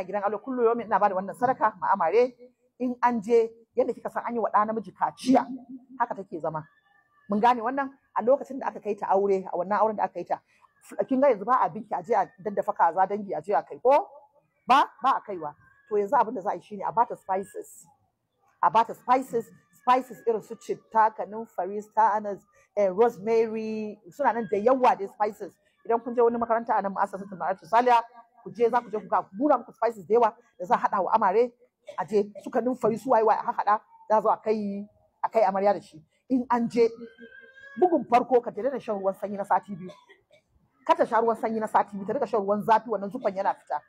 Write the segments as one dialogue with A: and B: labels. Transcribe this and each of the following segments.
A: Gidan alo kullu yomin ina bada wannan sadaka ma amare. In an je yadda kika san an yi wa ɗa namiji kaciya, haka take zama. Mun gane wannan? A lokacin da aka kai ta aure, a wannan auren da aka kai ta, kin ga yanzu ba a binki a je a daddafa kaza dangi a je a kai, ko ba a kaiwa. To yanzu abin da za a yi shine a bata spices, a bata spices, spices irin su citta, kanunfari, star anise, rosemary, suna nan da yawa dai spices. Idan kun je wani makaranta a nan ma'asasatul ma'arifatu saliya, ku je za ku je ku ga nuna muku spices da yawa da za a haɗa wa amare, a je su kanunfari su waye waye a haɗa, za a zo a kai amarya da shi. In an je bugun farko, ka daina shan ruwan sanyi na sati 2. Ka ta sha ruwan sanyi na sati 2, ta rika shan ruwan zafi, wannan zufan yana fita.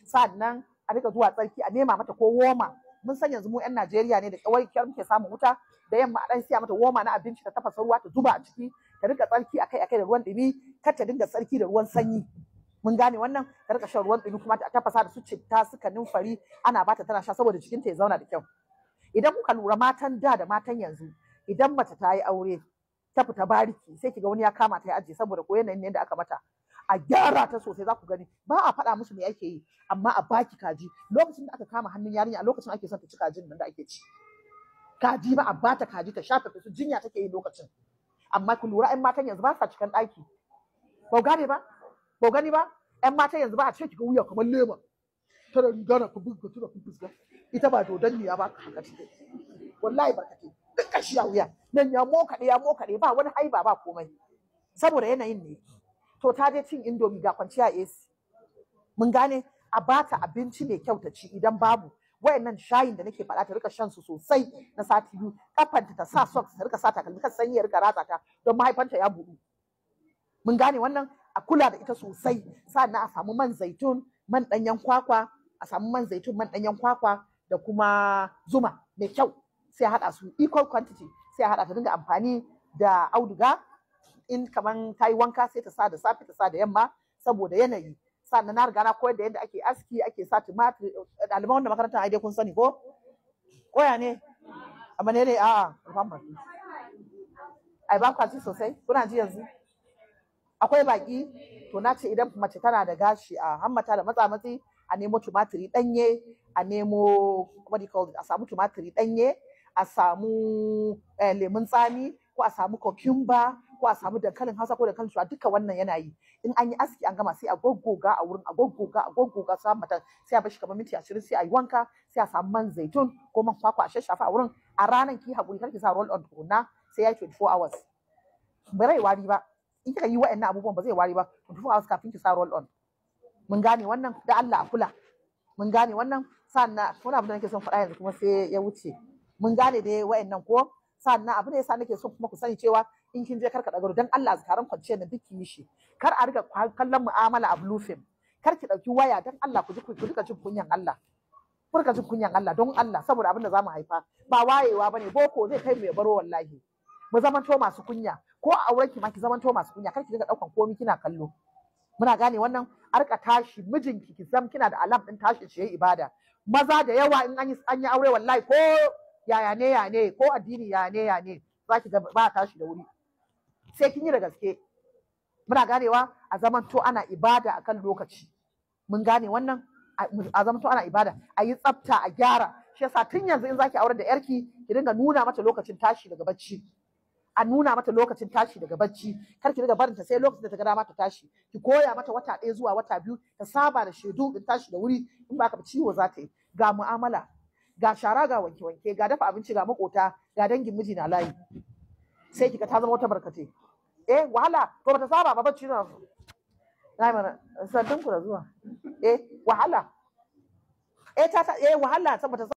A: Sannan a rika zuwa tsarki, a nema mata ko woma. Mun san yanzu mu yan Najeriya ne da kawai kyar muke samun wuta da yamma, a dan siya mata woma na abinci, ta tafasa ruwa ta zuba a ciki, ta rika tsarki akai akai da ruwan dumi, kar ta dinga tsarki da ruwan sanyi. Mun gane wannan? Ta rika shan ruwan dumi, kuma ta tafasa da su citta su kanunfari, ana bata tana sha saboda jikinta ya zauna da kyau. Idan kuka lura matan da da matan yanzu, idan mace ta yi aure ta fita bariki, sai kiga wani ya kama ta ya ajiye saboda ko yanayin yadda aka mata. A gyara ta sosai, za ku gani ba a faɗa musu me ake yi, amma a baki kaji. Lokacin da aka kama hannun yarinya, a lokacin ake son ta ci kajin nan da ake ci. Kaji ba a bata kaji ta shafe su, jinya take yi lokacin. Amma ku lura ƴan matan yanzu ba sa cikan ɗaki. Ba gane ba? Ba gani ba? Ƴan matan yanzu ba a ce kiga wuya kamar lema. Tana riga na kubin ka tuna fuska. Ita ba dodanniya ba haka take. Wallahi barkate. Duk kashi a wuya. Nan ya mokaɗe ba wani haiba ba komai. Saboda yanayin ne. To ta je cin indomi ga kwanciya AC. Mun gane? A bata abinci mai kyau ta ci. Idan babu wayannan shayin da nake faɗa, ta rika shan su sosai na sati 2. Kafanta ta sa socks, ta rika sa takalmi, kan sanyi ya rika ratsa ta don mahaifanta ya buɗu. Mun gane wannan? A kula da ita sosai. Sannan a samu man zaitun, man ɗanyen kwakwa, a samu man zaitun, man ɗanyen kwakwa da kuma zuma mai kyau, sai a haɗa su equal quantity, sai a haɗa ta dinga amfani da auduga. In kaman ta yi wanka sai ta sa da safe, ta sa da yamma saboda yanayi. Sannan na riga na koyar da yadda ake aski, ake sa tumatir. Ɗaliban wanda makaranta ai dai kun sani ko? Koya ne? Amma ne ne a'a, rufan baki. Ai ba kwa ji sosai, kuna ji yanzu? Akwai baki? To na ce idan mace tana da gashi a hammata da matsa matsi, a nemo tumatiri ɗanye, a nemo what do you call it, a samu tumatiri ɗanye, a samu lemun tsami, ko a samu cucumber, ko a samu dankalin Hausa ko dankalin Turawa, duka wannan yana yi. In an yi aski an gama, sai a goggoga a wurin, a goggoga, a goggoga sa mata, sai a bashi kamar minti 20, sai a yi wanka, sai a samu man zaitun ko man kwakwa a shashafa a wurin. A ranan ki haƙuri, kar ki sa roll on tukunna sai ya yi 24 hours. Ba zai wari ba. In kika yi wa'annan abubuwan ba zai wari ba 24 hours kafin ki sa roll on. Mun gane wannan? Da Allah a kula. Mun gane wannan? Sannan wani abu da nake son faɗa yanzu kuma sai ya wuce. Mun gane dai wa'annan ko? Sannan abu da yasa nake son kuma ku sani cewa in kin je kar ka ɗaga, don Allah zakaran kwanciyar nan duk ki yi shi. Kar a riga kallon mu'amala a blue film. Kar ki ɗauki waya, don Allah ku ji ku rika jin kunyan Allah. Ku rika jin kunyan Allah don Allah, saboda abin da za mu haifa ba wayewa bane, boko zai kai mu ya baro wallahi. Mu zamanto masu kunya, ko a auren ki ma ki zamanto masu kunya, kar ki dinga ɗaukan komai kina kallo. Muna gane wannan? A rika tashi mijinki, ki zam kina da alam ɗin tashi shi yayi ibada. Maza da yawa in an yi aure wallahi ko yaya ne ya ne, ko addini ya ne ya ne, za ki ga ba tashi da wuri. Sai kin yi da gaske. Muna ganewa? A zamanto ana ibada akan lokaci. Mun gane wannan? A zamanto ana ibada, a yi tsafta, a gyara. Shi yasa tun yanzu in zaki aurar da yarki, ki dinga nuna mata lokacin tashi daga bacci. A nuna mata lokacin tashi daga bacci, kar ki dinga barin ta sai lokacin da ta ga dama ta tashi. Ki koya mata wata 1 zuwa wata 2 ta saba da shedu din tashi da wuri, in ba ka ba ciwo za ta yi. Ga mu'amala, ga shara, ga wanke-wanke, ga dafa abinci, ga makota, ga dangin miji na layi. Sai kika ta zama wata barkate. Eh wahala, to bata saba ba bacci na. Ai mana sannun ku da zuwa. Eh wahala. Eh ta wahala saboda